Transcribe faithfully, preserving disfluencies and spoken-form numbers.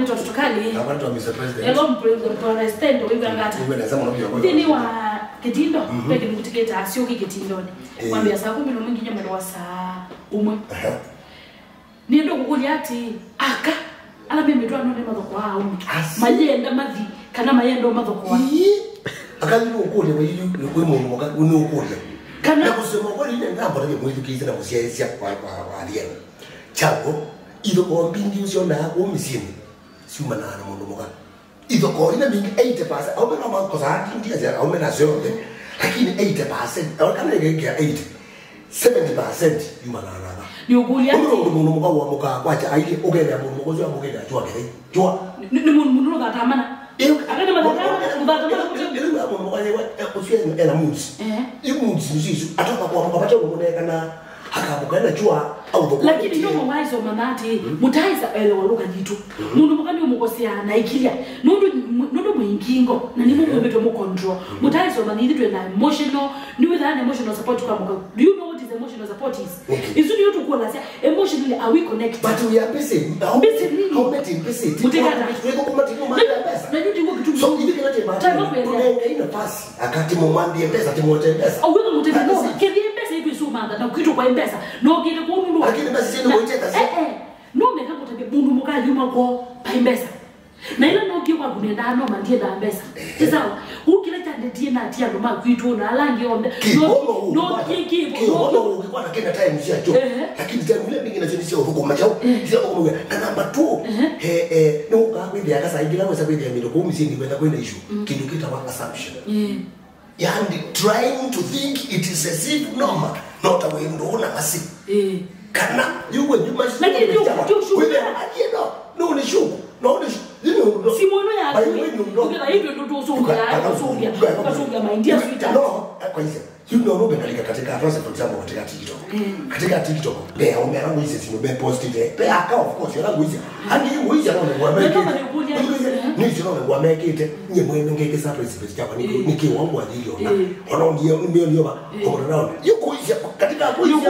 Tũtũkali. Aba nĩ twa Mister President. Hello, President, wĩw'a ngata? Wĩw'a nesa mũno vyũ. Nthĩnĩ wa kĩtindo, mhm, ve kĩndũ kĩtĩkĩtaa syũki kĩtindonĩ. Eh. Kwambĩa saa kũmi na ũmwe nginya mwendo wa saa ũmwe. Aha. Nĩenda kũkũlya atĩ, aka ala me mĩtwaanonĩ mathokoaa aũme? Asi. Mayenda mathi, kana mayenda ũmathokoa? Ii. Aka nĩ ũkũlya, wĩ, wĩ mũndũ mũka, nĩ ũkũlya. Kana na kusema kweli, nĩ ndambota nĩ mwĩthukĩĩsye na mũsyaĩĩsya kwa, kwa, kwa Athiani. Kyaw'o, ithokoo mbingĩ ũsyonaa kũu mĩsyĩnĩ syumanaa na mũndũ mũka. Ithokoo ila mbingĩ, eighty percent, aũme no makosaa, ndiasya aũme nasyo onthe, lakini eighty percent, au kana ĩkekĩa eighty, seventy percent yumanaa na aka. Nĩ ũkũlya ũndũ atĩ mũndũ mũka wamũkaa kwakya ailye, ũkethĩa mũndũ mũka ũsu amũkĩlya kyũa kĩthei. Kyũa. Nĩ, nĩ mũndũ, mũndũ ũthatamana. Ĩĩ, aka nĩ mathatamana, mũthatamana. Ĩĩ, mũndũ mũka, eh, ũsu ena, ena moods. Eh. Ĩ moods nĩsyo isu. Atoka kwamũka vate ũndũ mũneenanaa. Akamũka ena kyũa, aũthũkũma. Lakini ndio mwaisoma nati, mm, mutaisa elewa lugha yitu. Mm. Mũndũ mũka nĩ ũmũkosea na ikilya. Nũndũ, nũndũ mwĩ ngingo, na nĩ mũmbĩtwe mũ control. Mm. Mutaisoma nĩ ithu twĩ na emotional, nĩ wĩthaa na emotional support kwa mũka. Do you know what is emotional support is? Okay. Isu nĩ tũkuolasya, emotionally, are we connected? But we are busy. Busy nini? How many busy? Mutikata. Twĩko kuma timu mali ya pesa. Na yu ndiko kitu. So, ithu kila tema. Tama kuelea. Tunenga ina pasi. Akati mumwambie mbesa, timwote mbesa. Aweka mutende noma. Kethie mbesa itwe sumantha na kwitwa kwa mbesa. No kile kwa nundu. Lakini mbesa sio mwote mbesa. Eh, eh. No meka kutambia mundu mukali uma kwa pa mbesa. Na ila no kiwa kunenda noma ndiye na mbesa. Eh. Sawa. Ukile chande ndiye na tia noma kwitwa na alangi onde. No, no, kiwa na kina time sio cho. Eh. Lakini time ile mingi na chini sio huko machao. Eh. Sio huko. Na number two. Eh. Eh, eh, no ka kwende akasa ingila wesa kwende milo kwa msingi kwenda kwenda issue. Mm. Kindu kitawa assumption. Eh. Yani, trying to think it is as if normal, not a window na masi. Eh. Kana, you were, you must. Lakini ndio, ndio shuku. Wewe, you know, no ni shuku. No ni shuku. You know, no. Si mwono ya. By the way, you know. Ukila hivyo ndio tu usonga, usonga, usonga maindia sweetheart. No, kwa hivyo. You know, no, katika, katika, for example, katika TikTok. Mm. Katika TikTok, be, umeona ngwĩsĩ simu, be post it, eh. Be aka, of course, yona ngwĩsĩ. Ani ngwĩsĩ no nĩ ngwa mekĩte. Nĩ ngwĩsĩ no nĩ ngwa mekĩte. Nye mwene ngeke surprise page yakwa nĩ, nĩ kĩ wangu wa thili ona. Ona ndio, ndio, ndio ba. Ona nao. Yuko ngwĩsĩ katika ngwĩsĩ.